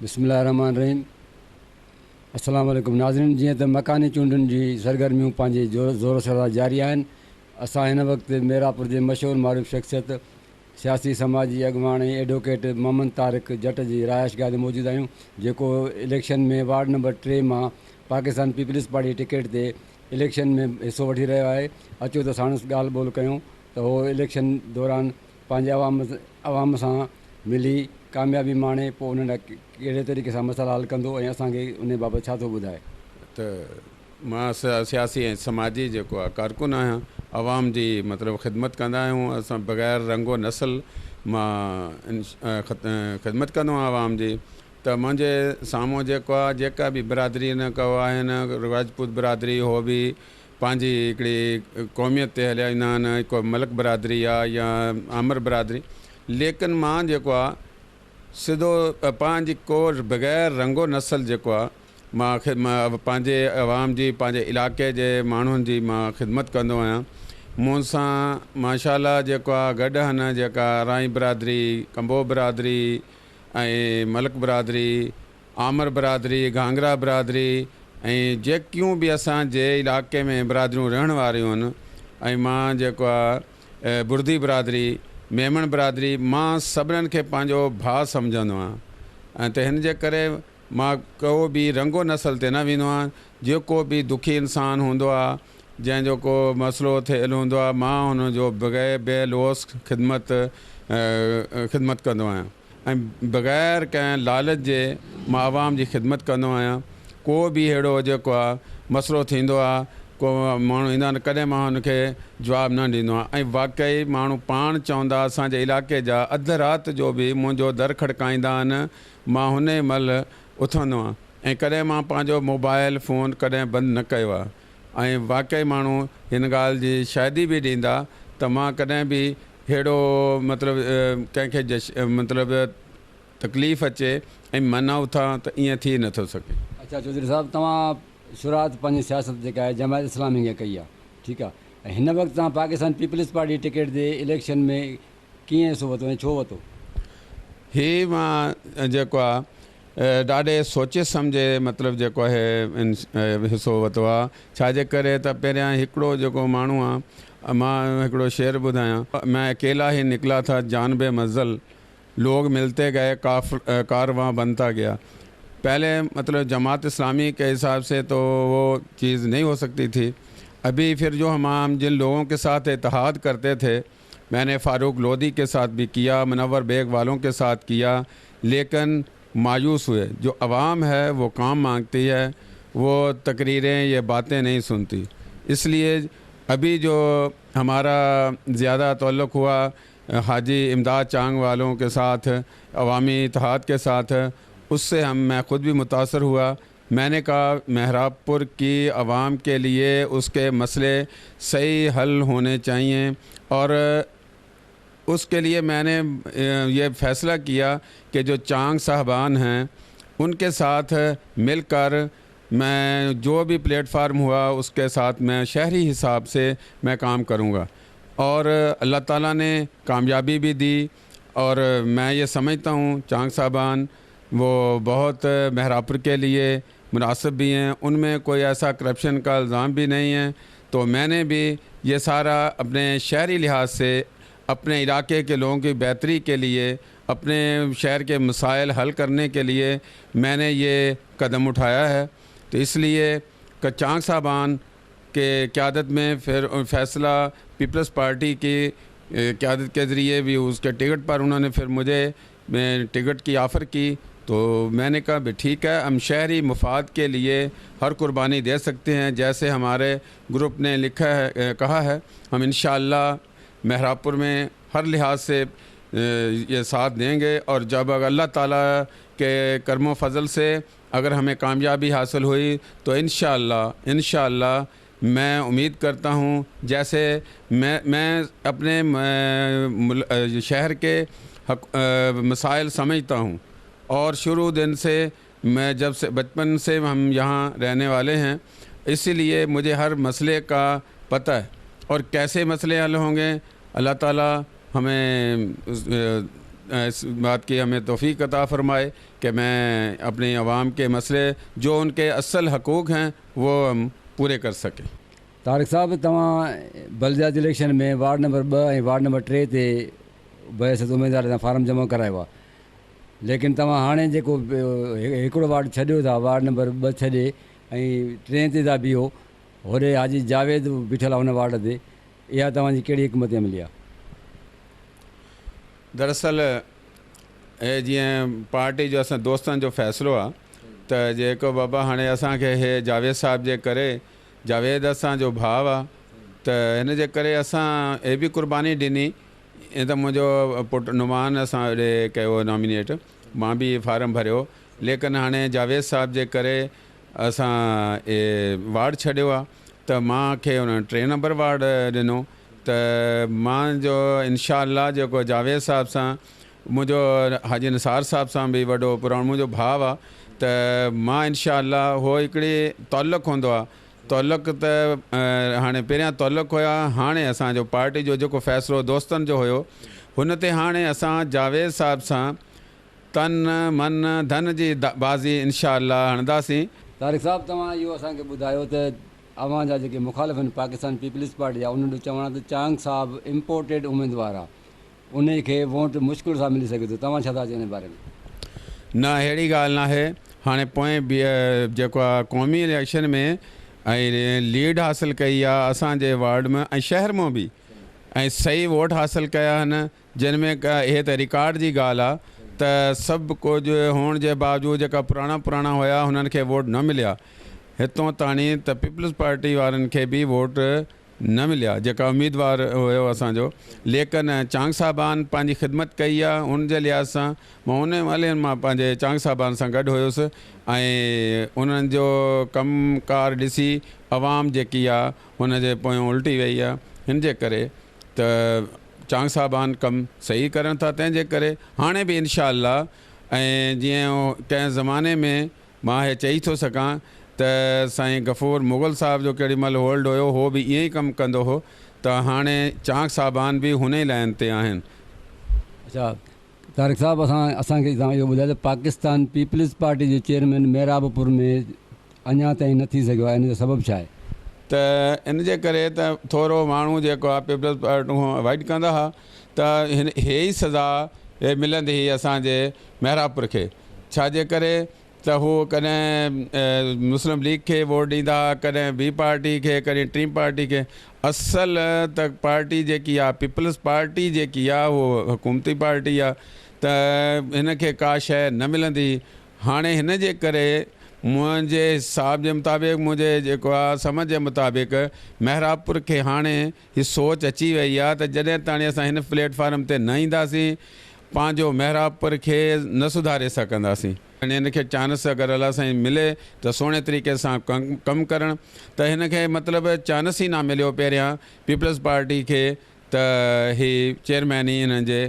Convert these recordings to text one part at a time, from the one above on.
بسم الله الرحمٰن الرحيم السلام عليڪم ناظرين جيئن ته مڪاني چونڊن جي سرگرميون پنهنجي زور شور سان جاري آهن اسان هن وقت ميرانپور جي مشهور معروف شخصيت سياسي سماجي اڳواڻ ۽ ايڊووڪيٽ محمد طارق جٽ جي رهائش گاهه تي موجود آهيون جيڪو اليڪشن ۾ وارڊ نمبر 3 مان پاڪستان پيپلز پارٽي جي ٽڪيٽ تي اليڪشن ۾ حصو وٺي رهيو آهي اچو ته ساڻس ڳالهه ٻولهه ڪيون ته هو اليڪشن دوران پنهنجي عوام سان ملي ڪاميابي ماڻي پوء انهن لاء ڪهڙي طريقي سان مسئلا حل ڪندو ۽ اسان کي انهي بابت ڇا ٿو ٻڌائي. ته مان سياسي ۽ سماجي جيڪو آهي ڪارڪن آهيان عوام جي مطلب خدمت ڪندا آهيون اسان بغير رنگ و نسل مان خدمت ڪندو آهيان عوام جي ته منهنجي سامهون جيڪو آهي جيڪا به برادري نه ڪو آهن راجپوت برادري هو به پنهنجي هڪڙي قوميت تي هليا ويندا آهن ڪو ملڪ برادري آ يا آمر برادري ليڪن مان جيڪو آ سڌو پنهنجي ڪو بغير رنگ و نسل جيڪو آ مان پنهنجي عوام جي پنهنجي علاقي جي ماڻهن جي مان خدمت ڪندو آهيان مون سان ماشاء الله جيڪو آ گڏ هن جيڪا رائين برادري ڪمبو برادري ۽ ملڪ برادري آمر برادري، گهانگرا برادري ۽ جيڪيون به اسان جي علائقي ۾ برادريون رهڻ واريون آهن ۽ مان جيڪو آ بڙدي برادري، ميمڻ برادري مان سڀنن کي پنهنجو ڀاء سمجهندو آهيان ۽ ته هن جي ڪري مان ڪو به رنگ و نسل تي نه ويندو آهيان جيڪو به دکي انسان هوندو آ جنهن جو ڪو مسئلو ٿيل هوندو آ مان هن جو بغير بي لوث خدمت خدمت ڪندو آهيان. ۽ بغير ڪنهن لالچ جي مان عوام جي خدمت ڪندو آهيان ڪو به اهڙو جيڪو آ مسئلو ٿيندو آ ڪو ماڻهو ايندا آهن ڪڏهن مان هن کي جواب نه ڏيندو آهيان ۽ واقعي ماڻهو پاڻ چوندا اسان جي علائقي جا اڌ رات جو به منهنجو در کڙڪائيندا آهن مان هن ئي مهل اٿندو آهيان ۽ ڪڏهن مان پنهنجو موبائل فون ڪڏهن بند نه ڪيو آ ۽ واقعي ماڻهو هن ڳالهه جي شاهدي به ڏيندا ته مان ڪڏهن به ههڙو مطلب ڪنهن کي جش مطلب تڪليف اچي ۽ مان نه اٿان ته ائين ٿي نه ٿو سگهي. اڇا چوڌري صاحب توهان شروعات پنهنجي سياست جيڪا آهي جماعت اسلامي کان ڪئي آهي ٺيڪ آهي ۽ هن وقت توهان پاڪستان پيپلز پارٽي جي ٽڪيٽ تي اليڪشن ۾ ڪيئن حصو ورتو ۽ ڇو ورتو؟ هي مان جيڪو آهي ڏاڍي سوچي سمجهي مطلب جيڪو آهي حصو ورتو آهي ڇا جي ڪري ته پهريان هڪڙو جيڪو ماڻهو آهي مان هڪڙو شعر ٻڌايان مين اڪيلا هي نڪلا ٿا جانب منزل لوگ ملتي گئي ڪاروان بنتا گيا پهلي مطلب جماعت اسلامي ڪي حساب سي تو وو چيز نهي هو سڪتي ٿي ابهي ڦر جو هم جن لوگون ڪي ساٿ اتحاد ڪرتي ٿي مين ني فاروق لودي ڪي ساٿ ڀي ڪيا منور بيگ والون ڪي ساٿ ڪيا ليڪن مايوس هئي جو عوام هي وو ڪام مانگتي هي وو تقريرين يه باتين نهين سنتي اس ليي ابهي جو همارا زياده تعلق هئا حاجي امداد چانگ والون ڪي ساٿ عوامي اتحاد ڪي ساٿ اس سي هم مين خود ڀي متاثر هئا مين ني ڪها محراب پور ڪي عوام ڪي ليي اس ڪي مسئلي صحيح حل هوني چاهيي اور اس ڪي ليي مين ني يه فيصله ڪيا ڪي جو چانگ صاحبان هين ان ڪي ساٿ مل ڪر مين جو ڀي پليٽ فارم هئا اس ڪي ساٿ مين شهري حساب سي مين ڪام ڪرون گا اور الله تعالي ني ڪاميابي ڀي the اور مين يه سمجهتا هون چانگ صاحبان وو بهت محرابپور ڪي ليي مناسب ڀي هين ان مين ڪوئي ايسا ڪرپشن ڪا الزام ڀي نهين هي تو مين ني ڀي يه سارا اپني شهري لحاظ سي اپني علاقي ڪي لوگون ڪي بهتري ڪي ليي اپني شهر ڪي مسائل حل ڪرني ڪي ليي مين ني يه قدم اٺايا هي تو اس ليي ڪه چانگ صاحبان ڪي قيادت مين ڦر فيصله پيپلز پارٽي ڪي قيادت ڪي ذريعي ڀي اس ڪي ٽڪٽ پر انهون ني ڦر مجهي ٽڪٽ ڪي آفر ڪي تو مين ني ڪها ڀي ٺيڪ هي هم شهري مفاد ڪي ليي هر قرباني the سڪتي هين جيسي هماري گروپ ني لکا هي ڪها هي هم انشاء الله محرابپور مين هر لحاظ سي يه ساٿ دين گي اور جب الله تعالي ڪي ڪرم و فضل سي اگر همين ڪاميابي حاصل هئي تو انشاء الله انشاء الله مين اميد ڪرتا هون جيسي مين اپني شهر ڪي مسائل سمجهتا هون اور شروع دن سي مين جب سي بچپن سي هم يهان رهني والي هين اسي ليي مجهي هر مسئلي ڪا پته هي اور ڪيسي مسئلي حل هونگي الله تعالي همين इस बात की हमें तौफीक अता फ़रमाए कि मैं अपनी आवाम के मसले जो उनके असल हकूक़ हैं वो हम पूरे कर सकें। तारिक साहब, तव्हां बलदियाती इलेक्शन में वार्ड नंबर 2 ऐं वार्ड नंबर 3 ते बहैसियत उमेदवार तां फार्म जमा करायो आहे, लेकिन तव्हां हाणे जेको हिकिड़ो वार्ड छॾियो था, वार्ड नंबर 2 छॾे ऐं 3 ते था बीहो, होॾे हाजी जावेद बीठल आहे हुन वार्ड ते, इहा तव्हांजी कहिड़ी हिकमत अमली आहे? दरअसल हे जीअं पार्टी जो असां दोस्तनि जो फ़ैसिलो आहे त जेको बाबा हाणे असांखे हे जावेद साहिब जे करे, जावेद असांजो भाउ आहे त हिन जे करे असां हे बि क़ुर्बानी ॾिनी। ईअं त मुंहिंजो पुटु नुमान असां हेॾे कयो नॉमिनेट, मां बि फार्म भरियो, लेकिन हाणे जावेद साहिब जे करे असां हे वार्ड छॾियो आहे त मांखे हुन 3 नंबर वार्ड ॾिनो। त मां जो इनशा जेको जावेद साहिब सां मुंहिंजो हाजी निसार साहिब सां बि वॾो पुराणो मुंहिंजो भाउ आहे त मां इनशा हो हिकिड़ी तालुक़ हूंदो आहे, तालुक़ त हाणे पहिरियां तालुक़ हुया, हाणे असांजो पार्टी जो जेको फ़ैसिलो दोस्तनि जो हुयो हुन ते हाणे असां जावेद साहिब सां तन मन धन जी बाज़ी इनशा हणंदासीं। तारिक साहिब, तव्हां इहो असांखे ॿुधायो त अव्हां जा जेके मुखालिफ़ आहिनि पाकिस्तान पीपल्स पार्टी जा, उन्हनि जो चवणु आहे त चांग साहिब इम्पोर्टेड उमेदवार आहे, उन खे वोट मुश्किल सां मिली सघे थो, तव्हां छा था चओ इन बारे में? न, अहिड़ी ॻाल्हि न आहे। हाणे पोएं बि जेको आहे क़ौमी इलेक्शन में ऐं लीड हासिल कई आहे असांजे वार्ड में ऐं शहर में बि, ऐं सही वोट हासिल कया आहिनि, जंहिंमें हे त रिकॉर्ड जी ॻाल्हि आहे त सभु कुझु हुअण जे बावजूद जेका पुराणा पुराणा हुया हुननि खे वोट न मिलिया, हितां ताणी त पीपल्स पार्टी वारनि खे बि वोट न मिलिया जेका उमेदवार हुयो असांजो। लेकिन चांग साहिबान पंहिंजी ख़िदमत कई आहे, हुनजे लिहाज़ सां मां उन महिल मां पंहिंजे चांग साहिबान सां गॾु हुयुसि ऐं उन्हनि जो कमु कार ॾिसी आवाम जेकी आहे हुनजे पोयां उल्टी वई आहे। हिन जे करे त चांग साहिबान कमु सही करनि था, तंहिंजे करे हाणे बि इनशा ऐं जीअं कंहिं ज़माने में मां हे चई थो सघां त साईं गफ़ूर मुग़ल साहिब जो केॾी महिल होल्ड हुयो, हो बि ईअं ई कमु कंदो हो, त हाणे चांग साहिबान बि हुन ई लाइन ते आहिनि। अच्छा तारिक साहिब, असां असांखे तव्हां इहो ॿुधायो त पाकिस्तान पीपल्स पार्टी जो चेयरमैन मेहराबपुर में अञा ताईं न थी सघियो आहे, इन जो सबबु छा आहे? त इन जे करे त थोरो माण्हू जेको आहे पीपल्स पार्टी खां अवॉइड कंदा हुआ त हिन हे ई सज़ा मिलंदी हुई असांजे मेहराबपुर खे, छाजे करे त हू कॾहिं मुस्लिम लीग खे वोट ॾींदा हुआ, कॾहिं ॿी पार्टी खे, कॾहिं टी पार्टी खे। असल त पार्टी जेकी आहे पीपल्स पार्टी जेकी आहे उहो हुकूमती पार्टी आहे, त हिन खे का शइ न मिलंदी। हाणे हिन जे करे मुंहिंजे हिसाब जे मुताबिक़, मुंहिंजे जेको आहे समझ जे मुताबिक़ मेहराबपुर खे हाणे हीअ सोच अची वई आहे त जॾहिं ताणी असां हिन प्लेटफॉर्म ते न ईंदासीं, पंहिंजो मेहराबपुर खे न सुधारे सघंदासीं। हिन खे चांस अगरि अलाह साईं मिले त सुहिणे तरीक़े सां कमु करणु, त हिन खे मतिलबु चांस ई न मिलियो पहिरियां पीपल्स पार्टी खे, त ही चेयरमैन ई हिननि जे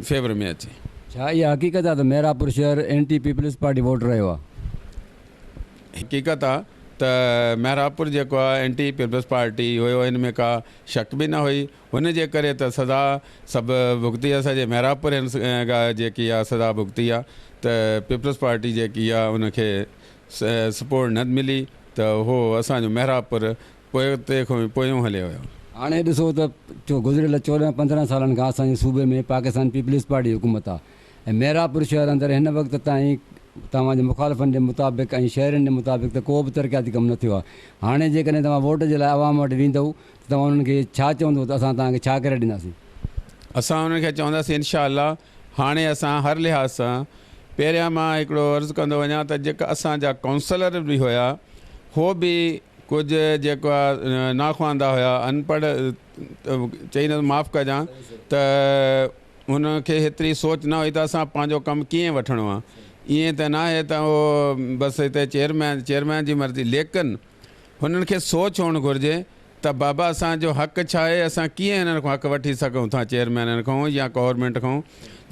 फेवर में अचे। छा इहा हक़ीक़त आहे त मेहराबपुर शहर एंटी पीपल्स पार्टी वोट रहियो आहे? हक़ीक़त आहे त मेहराबपुर जेको आहे एंटी पीपल्स पार्टी हुयो, हिन में का शक बि न हुई, हुनजे करे त सज़ा सभु भुगती असांजे मेहराबपुर जेकी आहे सज़ा भुगती आहे। त पीपल्स पार्टी जेकी आहे हुनखे सपोर्ट न मिली त उहो असांजो मेहराबपुर पोइ खां पोयों हलियो वियो। हाणे ॾिसो त गुज़िरियल 14-15 सालनि खां असांजे सूबे में पाकिस्तान पीपल्स पार्टी हुकूमत आहे ऐं मेहराबपुर शहर अंदरि हिन वक़्त ताईं तव्हांजे मुखालिफ़नि जे मुताबिक़ ऐं शहरनि जे मुताबिक़ त को बि तरक़ियाती कमु न थियो आहे। हाणे जेकॾहिं तव्हां वोट जे लाइ आवाम वटि वेंदव त तव्हां उन्हनि खे छा चवंदो त असां तव्हांखे छा करे ॾींदासीं? असां उन्हनि खे चवंदासीं इनशा हाणे असां हर लिहाज़ सां पहिरियां मां हिकिड़ो अर्ज़ु कंदो वञा त जेका असांजा काउंसिलर बि हुया हो बि कुझु जेको आहे नाख़्वांदा हुया, अनपढ़ चई न माफ़ कजां, त हुनखे हेतिरी सोच न हुई त असां पंहिंजो कमु कीअं वठिणो आहे। ईअं त न आहे त उहो बसि हिते चेयरमैन जी मर्ज़ी, लेकिन हुननि खे सोच हुअणु घुरिजे त बाबा असांजो हक़ छा आहे, असां कीअं हिननि खां हक़ वठी सघूं था चेयरमैननि खां या गवर्नमेंट खां।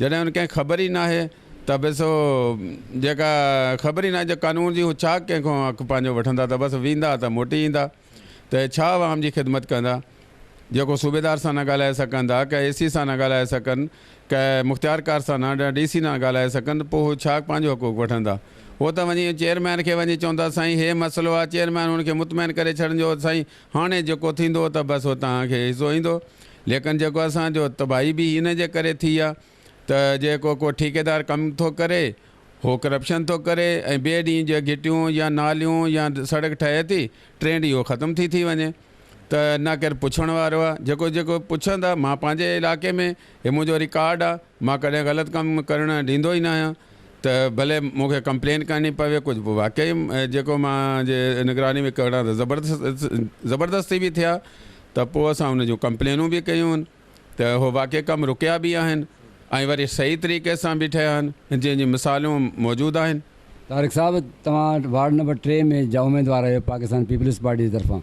जॾहिं हुनखे ख़बर ई न आहे त बसि उहो जेका ख़बर ई न आहे कानून जी, हू छा कंहिंखां हक़ पंहिंजो वठंदा, त बसि वेंदा त मोटी ईंदा, त छा आवाम जी ख़िदमत कंदा। جيڪو صوبيدار سان نه ڳالهائي سگهندا، ڪنهن اي سي سان نه ڳالهائي سگهن، ڪنهن مختيارڪار سان نه، ڊي سي نه ڳالهائي سگهن ته پوء هو ڇا پنهنجو حقوق وٺندا؟ هو ته وڃي چيئرمين کي وڃي چوندا سائين هي مسئلو آهي، چيئرمين هن کي مطمئن ڪري ڇڏندو سائين هاڻي جيڪو ٿيندو ته بس هو توهان کي حصو ايندو. ليڪن جيڪو اسان جو تباهي به ان جي ڪري ٿي آهي ته جيڪو ڪو ٺيڪيدار ڪم ٿو ڪري هو ڪرپشن ٿو ڪري ۽ ٻئي ڏينهن جي گهٽيون يا ناليون يا سڙڪ ٺهي ٿي ٽئين ڏينهن اهو ختم ٿي ٿي وڃي ته نه ڪير پڇڻ وارو آهي جيڪو جيڪو پڇندا مان پنهنجي علائقي ۾ هي منهنجو رڪارڊ آهي مان ڪڏهن غلط ڪم ڪرڻ ڏيندو ئي نه آهيان ته ڀلي مون کي ڪمپلين ڪرڻي پوي ڪجهه به واقعي جيڪو مان جي نگراني ۾ ڪرڻا ته زبردست زبردستي به ٿيا ته پوء اسان ان جون ڪمپلينون به ڪيون آهن ته هو واقعي ڪم رڪيا به آهن ۽ وري صحيح طريقي سان به ٺهيا آهن جنهن جون مثالون موجود آهن. طارق صاحب توهان وارڊ نمبر 3 ۾ جا اميدوار آهيو پاڪستان پيپلز پارٽي جي طرفان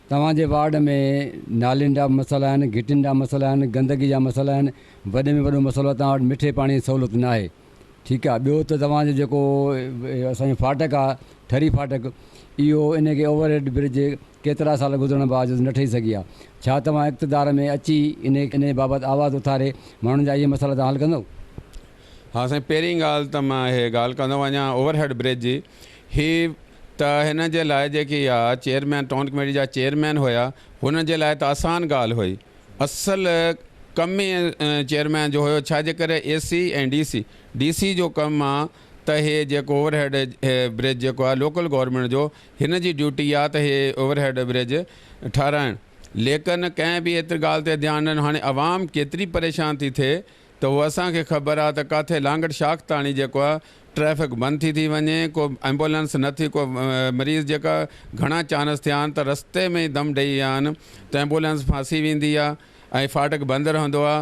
توهان جي وارڊ ۾ نالين جا مسئلا آهن گهٽين جا مسئلا آهن گندگي جا مسئلا آهن وڏي ۾ وڏو مسئلو آهي توهان وٽ مٺي پاڻي جي سهولت ناهي ٺيڪ آهي ٻيو ته توهان جو جيڪو اسان جو ڦاٽڪ آهي ٺري ڦاٽڪ اهو ان کي اوور هيڊ برج ڪيترا سال گذرڻ باوجود نه ٺهي سگهي آهي ڇا توهان اقتدار ۾ اچي ان بابت آواز اٿاري ماڻهن جا اهي مسئلا توهان حل ڪندو؟ ها سائين پهرين ڳالهه ته مان هي ڳالهه ڪندو وڃان اوور هيڊ برج جي هي ته هن جي لاء جيڪي آ چيئرمين ٽائون ڪميٽي جا چيئرمين هيا هنن جي لاء ته آسان ڳالهه هئي اصل ڪم ئي چيئرمين جو هيو ڇا جي ڪري اي سي ۽ ڊي سي ڊي سي جو ڪم آ ته هي جيڪو اوور هيڊ برج جيڪو آ لوڪل گورنمينٽ جو هن جي ڊيوٽي آ ته هي اوور هيڊ برج ٺهرائڻ ليڪن ڪنهن به ايتري ڳالهه تي ڌيان نه ڏنو هاڻي عوام ڪيتري پريشان ٿي ٿئي ته اهو اسان کي خبر آ ته ڪاٿي لانگڙ شاخ تاڻي جيڪو آ ٽريفڪ بند ٿي ٿي وڃي ڪو ايمبولنس نه ٿي ڪو مريض جيڪا گهڻا چانس ٿيا آهن ته رستي ۾ ئي دم ڏئي ويا آهن ته ايمبولنس ڦاسي ويندي آ ۽ ڦاٽڪ بند رهندو آ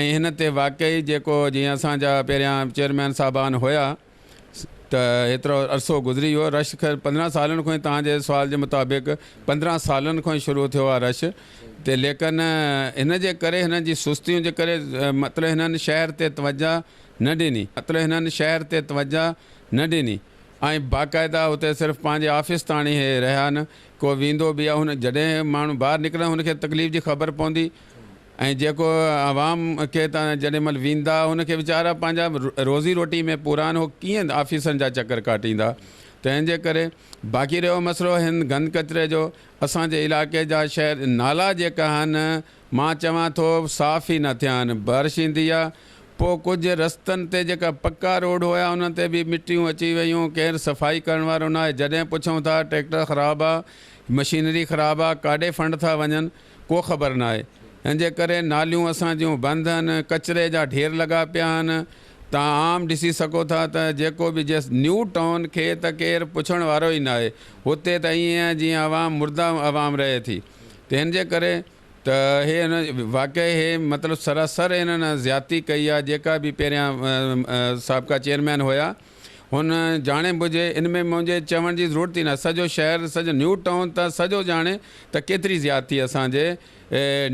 ۽ هن تي واقعي جيڪو جيئن اسان جا پهريان چيئرمين صاحبان هيا ته هيترو عرصو گذري ويو رش خير 15 سالن کان ئي توهان جي سوال جي مطابق 15 سالن کان ئي شروع ٿيو آهي رش تي ليڪن هن جي ڪري هنن جي سستيون جي ڪري مطلب هنن شهر تي توجه نه ڏني مطلب هنن شهر تي توجه نه ڏني ۽ باقاعده هتي صرف پنهنجي آفيس تاڻي هي رهيا نه ڪو ويندو به آهي هن جڏهن ماڻهو ٻاهر نڪرندو هن کي تڪليف جي خبر پوندي ۽ جيڪو عوام کي ته جڏهن مهل ويندا ان کي ويچارا پنهنجا روزي روٽي ۾ پورا آهن هو ڪيئن آفيسن جا چڪر ڪاٽيندا تنهن جي ڪري باقي رهيو مسئلو هن گند ڪچري جو اسان جي علائقي جا شهر نالا جيڪا آهن مان چوان ٿو صاف ئي نه ٿيا آهن بارش ايندي آهي پوء ڪجهه رستن تي جيڪا پڪا روڊ هيا انهن تي به مٽيون اچي ويون ڪير صفائي ڪرڻ وارو ناهي جڏهن پڇون ٿا ٽريڪٽر خراب آهي مشينري خراب آهي ڪاڏي فنڊ ٿا وڃن ڪو خبر ناهي ان جي ڪري ناليون اسان جون بند آهن ڪچري جا ڍير لڳا پيا آهن توهان عام ڏسي سگهو ٿا ته جيڪو به جيس نيو ٽائون کي ته ڪير پڇڻ وارو ئي ناهي هتي ته ائين آهي جيئن عوام مرده عوام رهي ٿي تنهن جي ڪري ته هي ان واقعي هي مطلب سراسر انهن زيادتي ڪئي آهي جيڪا به پهريان سابقا چيئرمين هيا هن ڄاڻي ٻجهي ان ۾ منهنجي چوڻ جي ضرورت ئي نه سڄو شهر سڄو نيو ٽائون ته سڄو ڄاڻي ته ڪيتري زيادتي اسان جي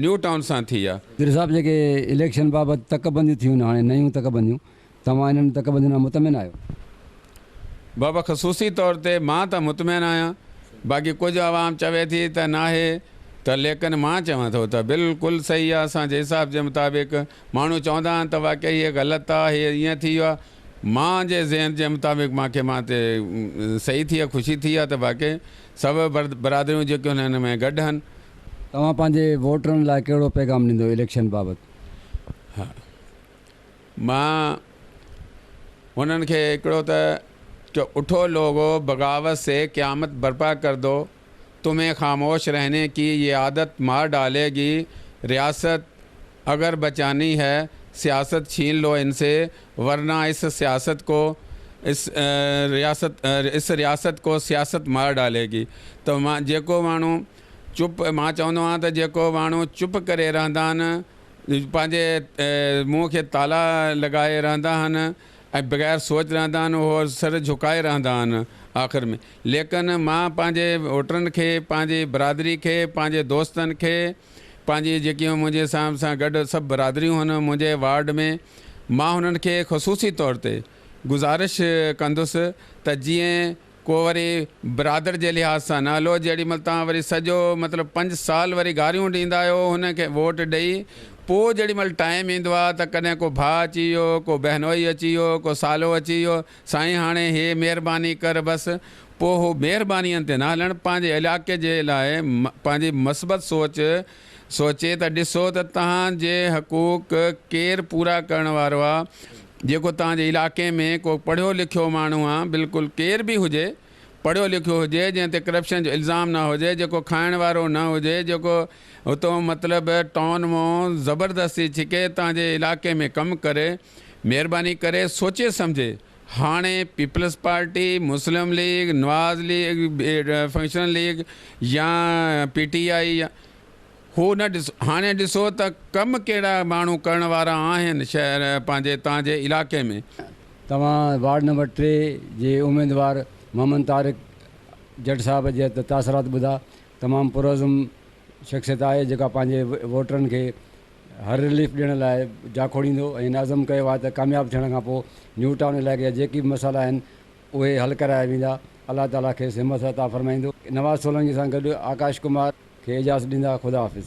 نيو ٽائون سان ٿي آ. پير صاحب جيڪي اليڪشن بابت تڪ بنديون ٿيون آهن هاڻي نيون تڪ بنديون توهان انهن تڪ بندين مان مطمئن آهيو؟ بابا خصوصي طور تي مان ته مطمئن آهيان باقي ڪجهه عوام چوي ٿي ته ناهي ته ليڪن مان چوان ٿو ته بلڪل صحيح آ اسان جي حساب جي مطابق ماڻهو چوندا آهن ته واقعي هي غلط آ هي ائين ٿي ويو آ مان جي ذهن جي مطابق مان کي مان تي صحيح ٿي آ خوشي ٿي آ ته واقعي سڀ برادريون جيڪيون هن ۾ گڏ هن. توهان پنهنجي ووٽرن لاء ڪهڙو پيغام ڏيندو اليڪشن بابت؟ ها مان هنن کي هڪڙو ته ڪه اٺو لوگو بغاوت سي قيامت برپا ڪر دو تمهين خاموش رهني ڪي يه عادت مار ڊالي گي رياست اگر بچاني هي سياست ڇين لو ان سي ورنه اس سياست ڪو اس رياست اس رياست ڪو سياست مار ڊالي گي ته مان جيڪو ماڻهو چپ مان چوندو آهيان ته جيڪو ماڻهو چپ ڪري رهندا آهن پنهنجي منهن کي تالا لڳائي رهندا آهن ۽ بغير سوچ رهندا آهن اهو سر جهڪائي رهندا آهن آخر ۾ ليڪن مان پنهنجي ووٽرن کي پنهنجي برادري کي پنهنجي دوستن کي پنهنجي جيڪي منهنجي سان سان گڏ سڀ برادريون هن منهنجي وارڊ ۾ مان هنن کي خصوصي طور تي گذارش ڪندس ته جيئن ڪو وري برادر جي لحاظ سان نه هلو جهڙي مهل توهان وري سڄو مطلب پنج سال وري گاريون ڏيندا آهيو هن کي ووٽ ڏئي پوء جهڙي مهل ٽائيم ايندو آهي ته ڪڏهن ڪو ڀاء اچي ويو ڪو بهنوئي اچي ويو ڪو سالو اچي ويو سائين هاڻي هي مهرباني ڪر بس پوء هو مهربانين تي نه هلڻ پنهنجي علائقي جي لاء پنهنجي مثبت سوچ سوچي ته ڏسو ته توهان جي حقوق ڪير پورا ڪرڻ وارو آ جيڪو توهان جي علائقي ۾ ڪو پڙهيو لکيو ماڻهو آ بلڪل ڪير به هجي پڙهيو لکيو هجي جنهن تي ڪرپشن جو الزام نه هجي جيڪو کائڻ وارو نه هجي جيڪو هتو مطلب ٽائون مون زبردستي ڇڪي توهان جي علائقي ۾ ڪم ڪري مهرباني ڪري سوچي سمجهي هاڻي Peoples Party, Muslim League, Nawaz League, Functional League يا پي ٽي آء يا هو نه ڏسو هاڻي ڏسو ته ڪم ڪهڙا ماڻهو ڪرڻ وارا آهن شهر پنهنجي تان جي علائقي ۾. توهان وارڊ نمبر 3 جي اميدوار محمد طارق جٽ صاحب جا تاثرات ٻڌا تمام پرعزم شخصيت آهي جيڪا پنهنجي ووٽرن کي هر رليف ڏيڻ لاء جاکوڙيندو ۽ هن عزم ڪيو آهي ته ڪامياب ٿيڻ کان پوء نيو ٽائون علائقي جا جيڪي به مسئلا آهن اهي حل ڪرايا ويندا الله تعالي کيس همت عطا فرمائيندو. نواز سولنگي سان گڏ آڪاش ڪمار کي اجازت ڏيندا خدا حافظ.